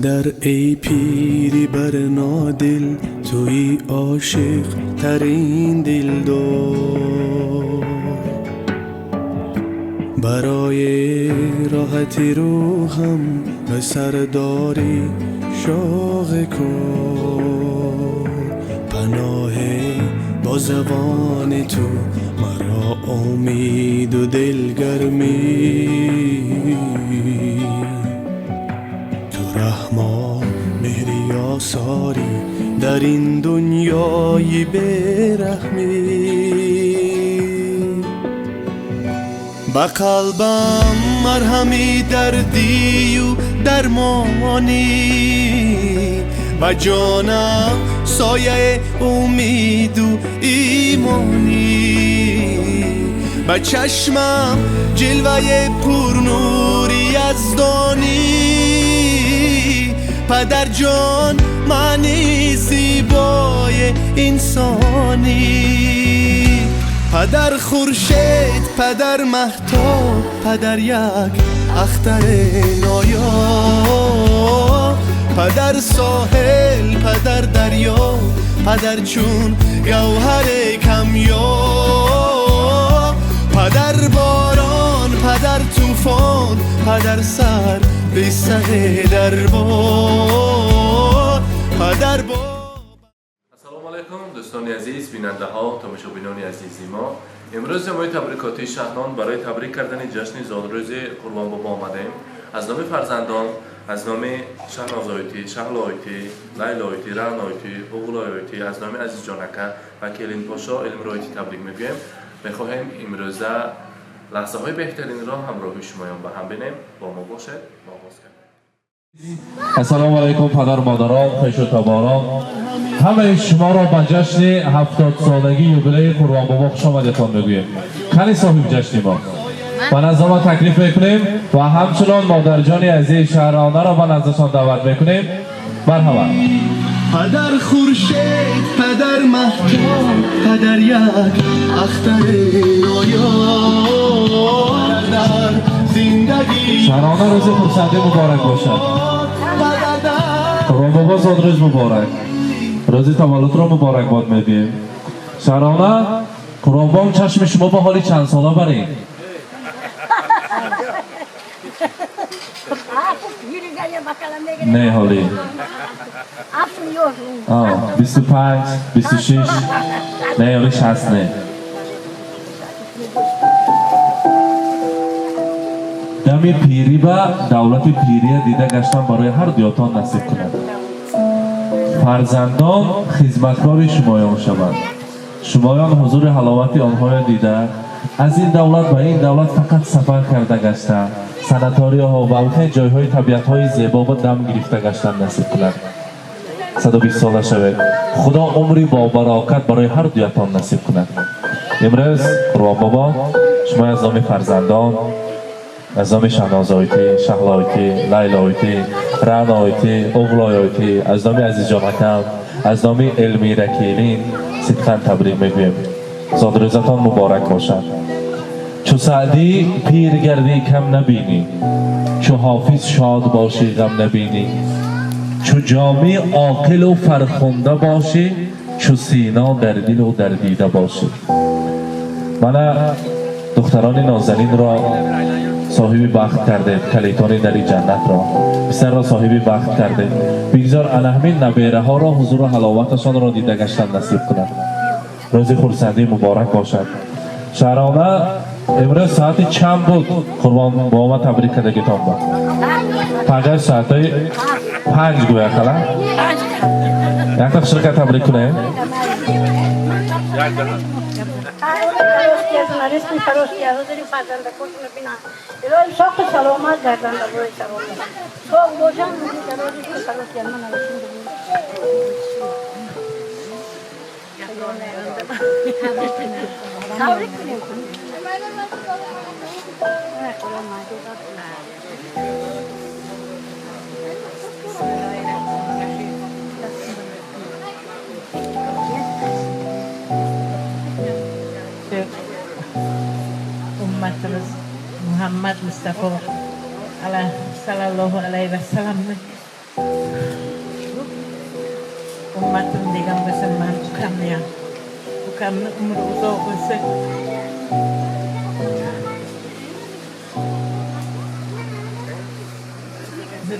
Падар эй пири барнодил, туи ошиқ тарин дилдор. Барои роҳати рӯҳам ба сардори шоғи кор. Паноҳе бо забони ту маро умеду дилгармӣ. Ту раҳмо меҳри осорӣ дар ин дунёи бераҳмӣ. Ба қалбам марҳами дардию дармонӣ, ба ҷонам сояи умеду имонӣ, ба чашмам ҷилваи пурнури яздонӣ. Падарҷон, маъни зебои инсонӣ. Падар хуршед, падар маҳтоб, падар як ахтари ноёб, падар соҳил, падар дарё, падар чун гавҳари камёб, падар борон, падар тӯфон, падар сар бисари дарбор, падар бо. Ассалому алайкум, дӯстони азиз, бинандаҳо, тамошобинони азизи мо. Имрӯз ҷамои табрикотии Шаҳнон барои табрик кардани ҷашни зодрӯзи Қурбонбобо омадаем. Аз номи фарзандон, аз номи Шаҳнозоитӣ, Шаҳлоитӣ, Лайлоитӣ, Раъноитӣ, Уғлоитӣ, аз номи Азизҷонака ва Келинпошо Илмроитӣ табрик мегӯем. Мехоҳем имрӯза лаҳзаҳои беҳтаринро ҳамроҳи шумоён ба ҳам бинем. Бо мо бошед. Оғоз кардем. Ассалому алайкум, падару модарон, хешу таборон, ҳамаи шуморо ба ҷашни 70-солагии юбилеи Қурбонбобо хушомадетон мегӯем. Кани соҳиби ҷашни мо ба назди мо таклиф мекунем ва ҳамчунон модарҷони азиз Шаҳронаро ба наздашон даъват мекунем. Марҳамат. Падар хуршед, падар маҳтоб, падар як ахтари ноёб дар зиндагӣ. Шаҳрона, рӯзи хурсандӣ муборак бошад. Падар дар Қурбонбобо, зодрӯз муборак, рӯзи таваллудро муборакбод мегӯем. Шаҳрона, Қурбонбом чашми шумо ба ҳоли чанд сола баред? Не, ҳоли 25, 26, не, ҳоли 60, не. Дами пирӣ ба давлати пирия дида гаштан барои ҳар дуётон насиб кунад. Фарзандон хизматкори шумоён шаванд, шумоён ҳузури ҳаловати онҳоро дида, аз ин давлат ба ин давлат фақат сафар карда гашта, санаторияҳо ва алхел ҷойҳои табиатҳои зебо ба дам гирифта гаштан насиб кунад. 120 сола шавед. Худо умри бобарокат барои ҳар дуятон насиб кунад. Имрӯз, Қурбонбобо, шумо аз номи фарзандон, аз номи Шаҳнозоитӣ, Шаҳлоитӣ, Лайлоитӣ, Раъноитӣ, Уғлоёитӣ, аз номи Азизҷонакам, аз номи Элмира Келин сидқан табрик мегӯем. Зодрӯзатон муборак бошад. Чу Саъдӣ пир гардӣ, кам набинӣ, чу Ҳофиз шод бошӣ, ғам набинӣ, чу Ҷомӣ оқилу фархунда бошӣ, чу Сино дар дилу дар дида бошӣ. Мана духтарони нозанинро соҳиби бахт кардед, калитони дари ҷаннатро, писарро соҳиби бахт кардед. Бигзор ана ҳамин набераҳоро ҳузуру ҳаловаташонро дида гаштан насиб кунад. Рӯзи хурсандӣ муборак бошад. Шаҳрона, имрӯз соати чанд буд Қурбон бобома табрик кардагитон ба? Панҷаи соатҳои 5 гӯя хала. Якта хушрика табрик кунем. Соқи саломат гарданда, бои саломат соқ бошанд. Табрик кунем. Ummatimiz Muhammad Mustafa sallallohu alayhi vasallamni Ummatim degan bo'lsa, man ukamni ham. Ukamni umri uzoq bo'lsin.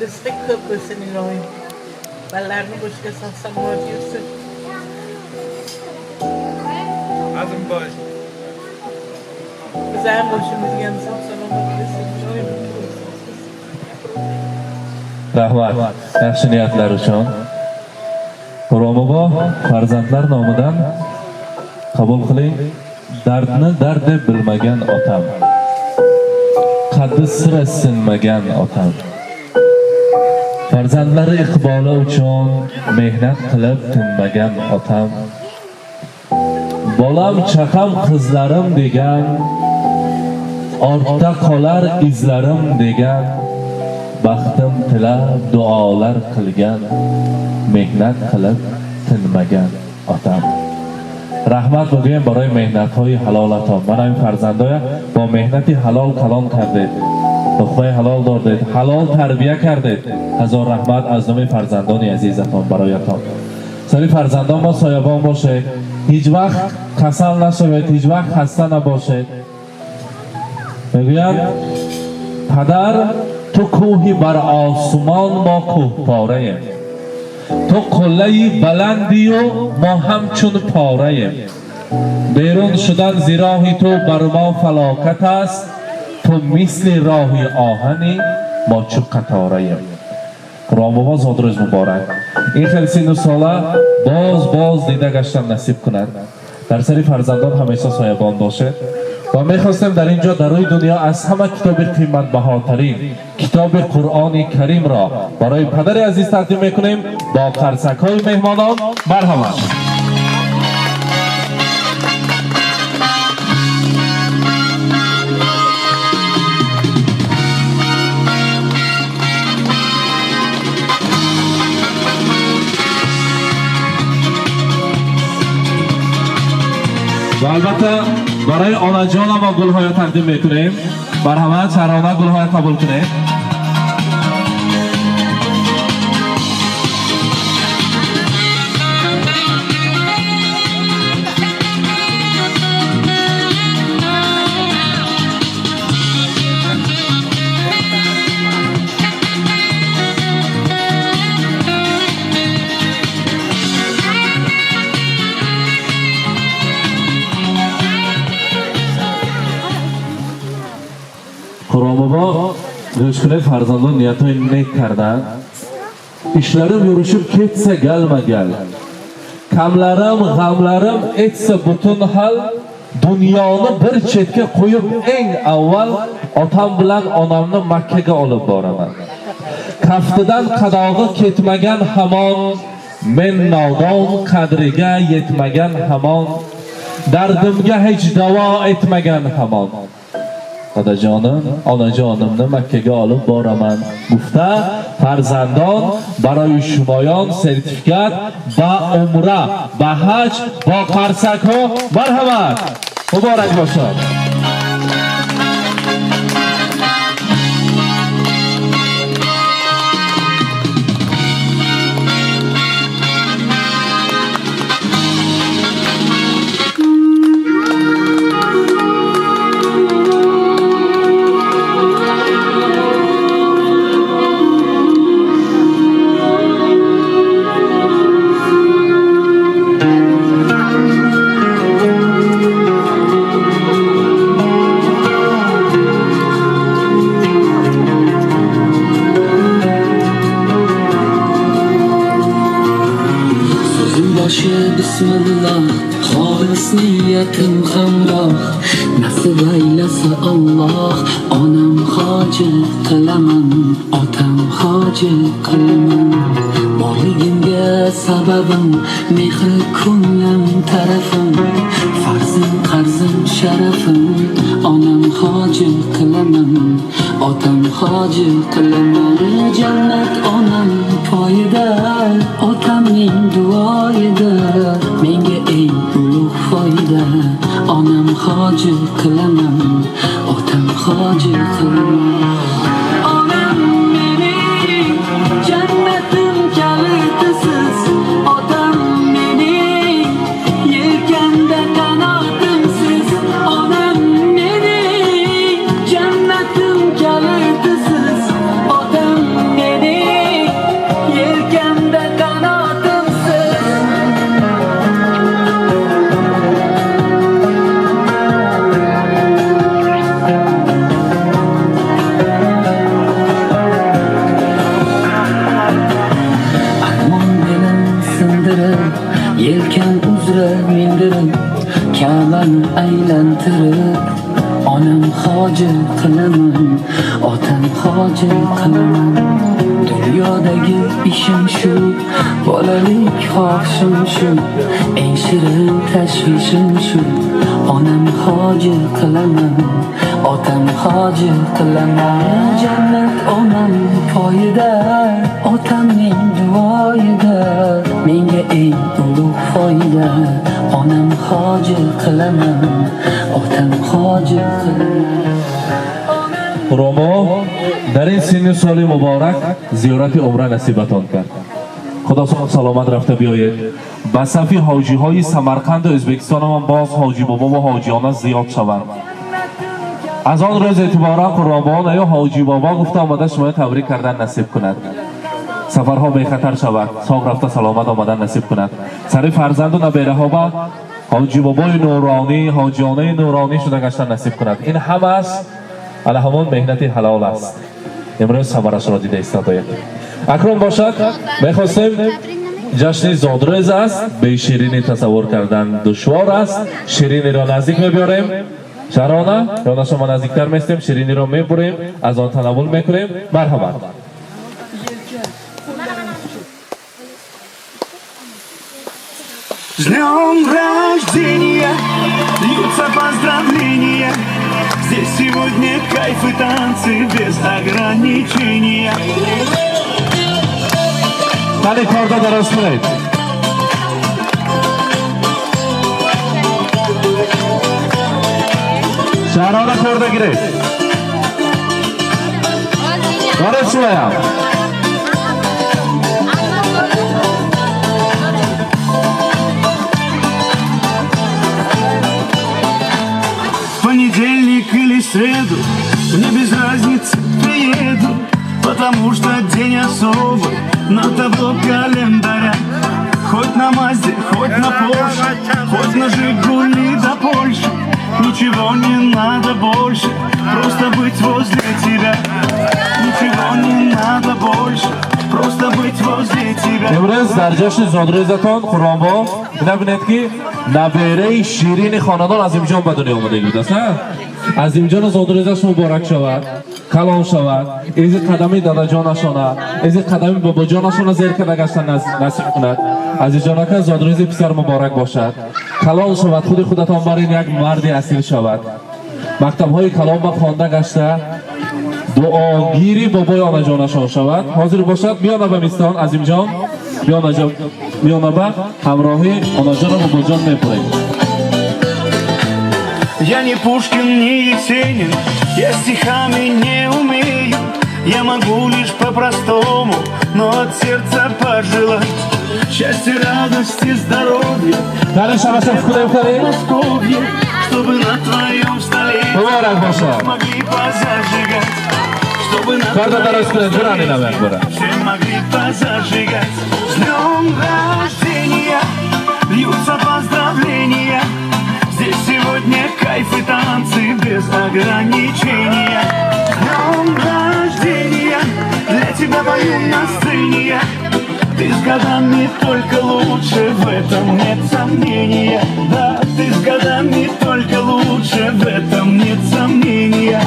Rizqi ko'p bo'lsin iloyim. Bolalarni boshga sog' salomat yursin. Azim bosh. Biz ham boshimizga ham sog' salomat bo'lsin iloyim. Rahmat yaxshi niyatlar uchun. Qurbon bobo, farzandlar nomidan qabul qiling. Dardni dard deb bilmagan otam, qaddi sira sinmagan otam, farzandlari iqboli uchun mehnat qilib tinmagan otam, bolam chaqam qizlarim degan, ortda qolar izlarim degan, baxtim tilab duolar qilgan, mehnat qilib tinmagan otam. Rahmat бигӯем барои меҳнатҳои ҳалолатон. Мана ин фарзандоя бо меҳнати ҳалол калон кардед, луқмаи ҳалол додед, ҳалол тарбия кардед. Ҳазор раҳмат аз номи фарзандони азизатон бароятон. Сари фарзандон мо соябон бошед, ҳеҷ вақт касал нашавед, ҳеҷ вақт хаста набошед. Мегӯянд падар ту кӯҳи бар осмон, мо кӯҳпораем, ту қуллаи баландию мо ҳамчун пораем. Берун шудан зи роҳи ту бар мо фалокат аст, ту мисли роҳи оҳанӣ, мо чу қатораем. Қурбон бобо, зодрӯз муборак. Ин хел сину сола боз боз дида гаштан насиб кунад. Дар сари фарзандон ҳамеша соябон бошед. Ва мехостем дар ин ҷо дар рӯи дунё аз ҳама китоби қиматбаҳотарин китоби Қуръони Каримро барои падари азиз тақдим мекунем бо қарсакҳои меҳмонон. Марҳамат. Ва албатта барои онаҷонам мо гулҳоя тақдим мекунем. Марҳамат, шаҳрона гулҳоя қабул кунед. Қурбон бобо, гӯш кунед, фарзандон ниятҳои нек карданд. Ishlarim yurishib ketsa galma-gal, kamlarim, g'amlarim etsa butun hal, dunyoni bir chetga qo'yib eng avval otam bilan onamni Makkaga olib boraman. Kaftidan qadog'i ketmagan hamon, men nodon qadriga yetmagan hamon, dardimga hech davo etmagan hamon. Otajonim, onajonimni Makkaga olib boraman. Gufta farzandon барои шумоён сертификат ба умра, ба ҳаҷ бо қарсакҳо. Марҳамат, муборак бошад. Bismillah, xolis niyatim hamroh, nasib aylasa Alloh, onam hoji qilaman, otam hoji qilaman. Borligimga sababim, mehri ko'nglim tarafim, farzim qarzim sharafim, onam hoji qilaman, otam hoji qilaman. Jannat onam poyida, otamning duoyida, menga eng ulug' foyda, onam hoji qilaman, otam hoji qilaman. Onam mening jannat chiqarib, onam hoji qilaman, otam hoji qilaman. Dunyodagi ishim shu, bolalik xohishim shu, eng shirin tashvishim shu. Onam hoji qilaman, otam hoji qilaman. Jannat onam poyida, otamning duoyida, menga eng ulug' foyda. Onam hoji qilaman, otam hoji qilaman. Ромо дар ин синни соли муборак зиёрати умра насибатон кард. Худо саломат рафта биёед. Ба сафи ҳоҷиҳои Самарқанду Ӯзбекистонамон боз ҳоҷи бобо ва ҳоҷиёна зиёд шаванд. Аз он рӯз эътиборан Қурбонбобо ё ҳоҷи бобо гуфта омада шуморо табрик кардан насиб кунад. Сафарҳо бехатар шавад, соғ рафта саломат омадан насиб кунад. Сари фарзанду набераҳо ба ҳоҷи бобои нуронӣ, ҳоҷиёнаи нуронӣ шуда гаштан насиб кунад. Ин ҳамааш ала ҳамон меҳнати ҳалол аст. Имрӯз самарашро дида истодаем. Акнун бошад, мехостем ҷашни зодрӯз аст, бе ширинӣ тасаввур кардан душвор аст. Шириниро наздик мебиёрем. Шаҳрона, ёна шумо наздиктар местем, шириниро мебурем, аз он танаввул мекунем. Марҳамат. С днем рождения льются поздравления. Здесь сегодня кайф и танцы без ограничения. Тани корда дароз кунед. Шаҳрона корда гиред. Доред шумоям. В понедельник или среду, мне без разницы, приеду, потому что день особый на табло календаря. Хоть на Мазде, хоть на Порше, хоть на Жигули до Польши, ничего не надо больше, просто быть возле тебя. Ничего не надо больше, просто быть возле тебя. Имрӯз дар ҷашни зодрӯзатон Қурбонбо бинабинед, ки набераи ширини хонадон Азимҷон ба дунё омадагӣ будааст. Азимҷону зодрӯзаш муборак шавад, калон шавад, изи қадами дадаҷонашона, изи қадами бобоҷонашона зер карда гаштан насиб кунад. Азизҷонака, зодрӯзи писар муборак бошад, калон шавад, худи худатон бар ин як марди асил шавад, мактабҳои калон ба хонда гашта дуогири бобои онаҷонашон шавад. Ҳозир бошад, биёна ба мистон Азимҷон, биёна ба ҳамроҳи онаҷону бобоҷон мепурем. Я не Пушкин, не Есенин, я стихами не умею. Я могу лишь по-простому, но от сердца пожелать счастья, радости, здоровья. Тани шабаша кунем, кани. Подмосковье, чтобы на твоем столе Муборак бошад. могли позажигать. Чтобы на Карда дароз твоем кунед, бурани столе навек бура. все могли позажигать. С днем рождения льются поздравления. Здесь сегодня кайф и танцы без ограничения. С днем рождения для тебя пою на сцене я. Ты с годами только лучше, в этом нет сомнения. Да, ты с годами только лучше, в этом нет сомнения.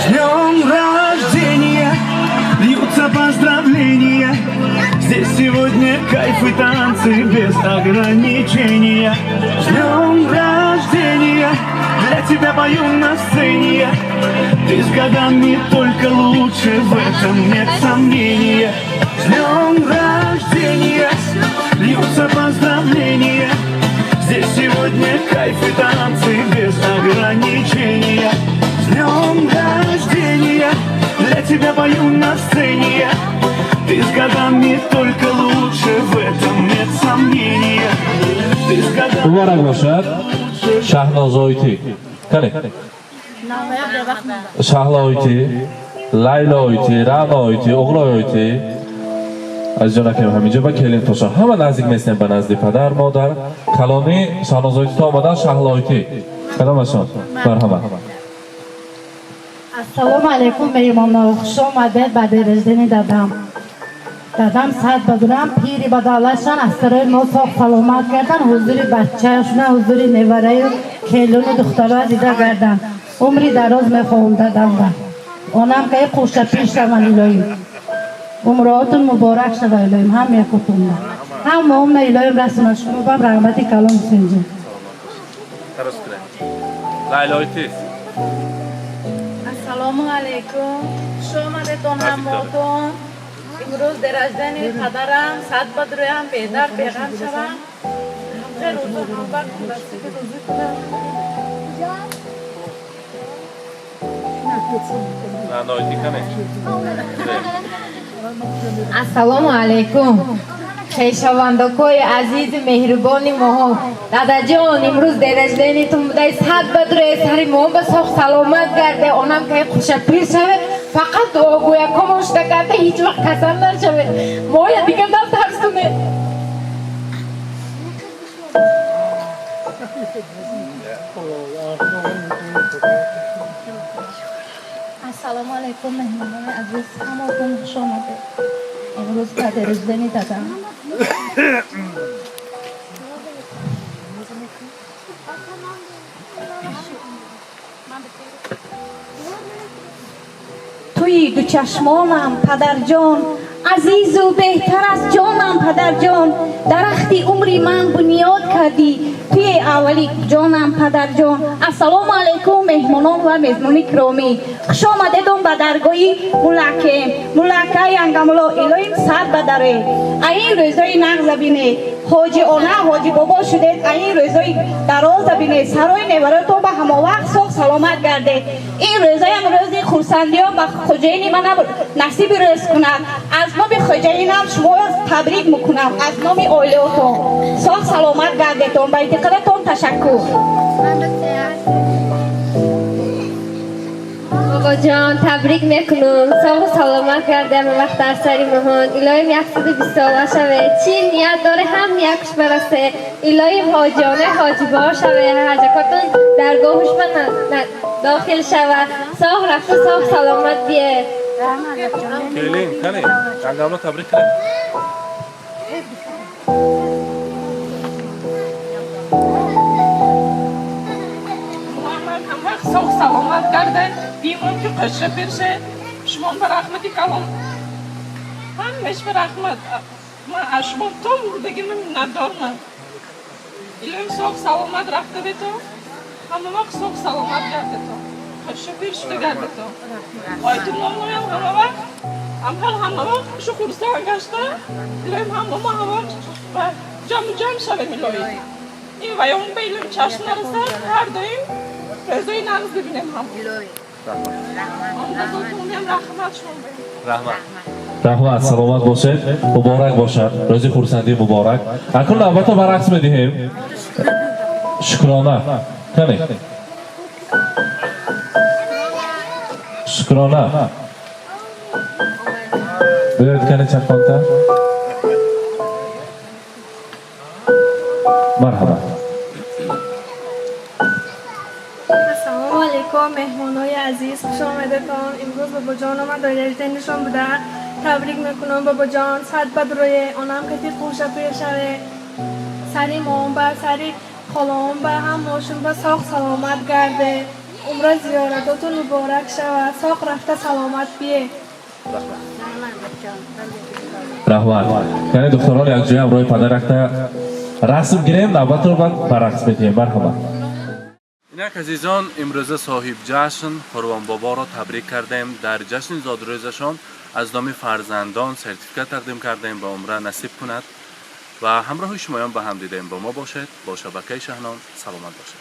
С днем рождения льются поздравления. Здесь сегодня кайф и танцы без ограничения. С днем рождения для тебя пою на сцене я. Ты с годами только лучше, в этом нет сомнения. С днем рождения льются поздравления. Здесь сегодня кайф и танцы без ограничения. С днем рождения для тебя пою на сцене я. Ты с годами только лучше, в этом нет сомнения. Ты с годами Муборак бошад. Шаҳнозоити. Кане. Шаҳлоити. Лайло ойти, Рано ойти, Уғлой ойти. Азизҷон акам ҳаминҷо ба келин тоша. Ҳама наздик местем ба назди падар, модар. Калони Шаҳноз ойти то омадан Шаҳло ойти. Кадомашон? Марҳамат. Ассалому алайкум меҳмонҳо. Хуш омадед ба дереждени дадам. Дадам сад бадурам пири ба давлатшон аз сарои мо соғ саломат кардан, ҳузури бачаашона, ҳузури невараю келуну духтаро дида гардан. Умри дароз мехоҳам дадамра. Онам кай қӯшапир шаванд илоҳим. Умроотун муборак шава илоҳим ҳам якутунна. Ҳам умна илоҳим расона шумо бам раҳмати калом Ҳусейнҷон. Тарос кунед. Лайло ойти. Ассалому алайкум. Хуш омадетон ҳамотон. Имрӯз дерождени падарам, сад бадруям, бедар беғам шавам. Ҳамхел рӯзу ҳамвақт насиби рӯзӣ кунам. Рано ойти кане. Ассалому алайкум. Хешовандакои азизи меҳрубони моҳо. Дадаҷон, имрӯз дерожденитон будай, сад бадруе сари мо ба соғ саломат гарде, онам кай хушапир шаве, фақат дуогӯякомо шуда карда ҳеҷ вақт касал нашаве. Моя дига натарсуне. Ассалому алайкум меҳмонони азиз, ҳаматон хуш омадед. Имрӯз ба дерождени дадам. Туи дучашмонам падарҷон, азизу беҳтар аз ҷонам падарҷон, дарахти умри ман бунёд кардӣ, туи аввали ҷонам падарҷон. Ассалому алайкум меҳмонон ва мезмони киромӣ. Хуш омадедон ба даргоҳи мулаке. Мулака янгамуло илоҳим сад бадаре. Аин рӯзои нағза бинед. Ҳоҷи она, ҳоҷи бобо шудед, аин рӯзои дароза бинед. Сарои неваротон ба ҳамовақт соғ саломат гардед. Ин рӯзоям рӯзи хурсандиён ба хоҷаини манам насиби рӯз кунад. Аз номи хоҷаинам шуморо табрик мекунам, аз номи оилаотон. Соғ саломат гардетон. Ба итиқодатон ташаккур. Бобоҷон, табрик мекунам. Соғу саломат гардем вақт дар сари моҳон. Илоҳим 120 сола шаве. Чӣ ният доре ҳам якш барасе. Илоҳим ҳоҷиёне ҳоҷибор шаве. Ҳаҷакотон даргоҳуш ба дохил шава. Соғ рафта соғ саломат бие. Келин, кане. Ангамро табрик кунед. Соғ саломат гарде, бимон ки қаша пирше, шумон ба раҳмати калон. Ҳамаш ба раҳмат. Ман аз шумо то мурдагима миннатдормам. Илоҳим соғ саломат рафта бето, ҳама вақт соғ саломат гардето. Қаша пир шуда гардето. Ойтуллоноям ҳама вақт, ҳамхел ҳама вақт хушу хурсанд гашта, илоҳим ҳама мо ҳама вақт ба ҷаму ҷамъ шавем илоҳӣ. Ин ваён ба илоҳим чашм нарасад, ҳар доим рӯзои нағз бибинем ҳам. Раҳмат. Раҳмат, саломат бошед, муборак бошад, рӯзи хурсандӣ муборак. Акнун навбатро ба рақс медиҳем. Шукрона. Кане? Шукрона. Биёед кане чаққонта. Марҳабат. Ассалому алайкум меҳмонои азиз, хуш омадетон. Имрӯз бобоҷон омад дорежденишон буда. Табрик мекунам бобоҷон, сад бадрое, онам кати қӯшапир шаве. Сари моом ба, сари холоом ба, ҳамошун ба соғ саломат гарде. Умра зиёратотун муборак шавад, соғ рафта саломат бие. Раҳмат. Яъне духтарон якҷоя ҳамроҳи падаракта расм гирем, навбатро баъд ба рақс медиҳем. Марҳамат. Инак азизон, имрӯза соҳиб ҷашн Қурбонбоборо табрик кардем. Дар ҷашни зодрӯзашон аз номи фарзандон сертификат тақдим кардем, ба умра насиб кунад ва ҳамроҳи шумоён ба ҳам дидем. Бо мо бошед, бо шабакаи Шаҳнон саломат бошед.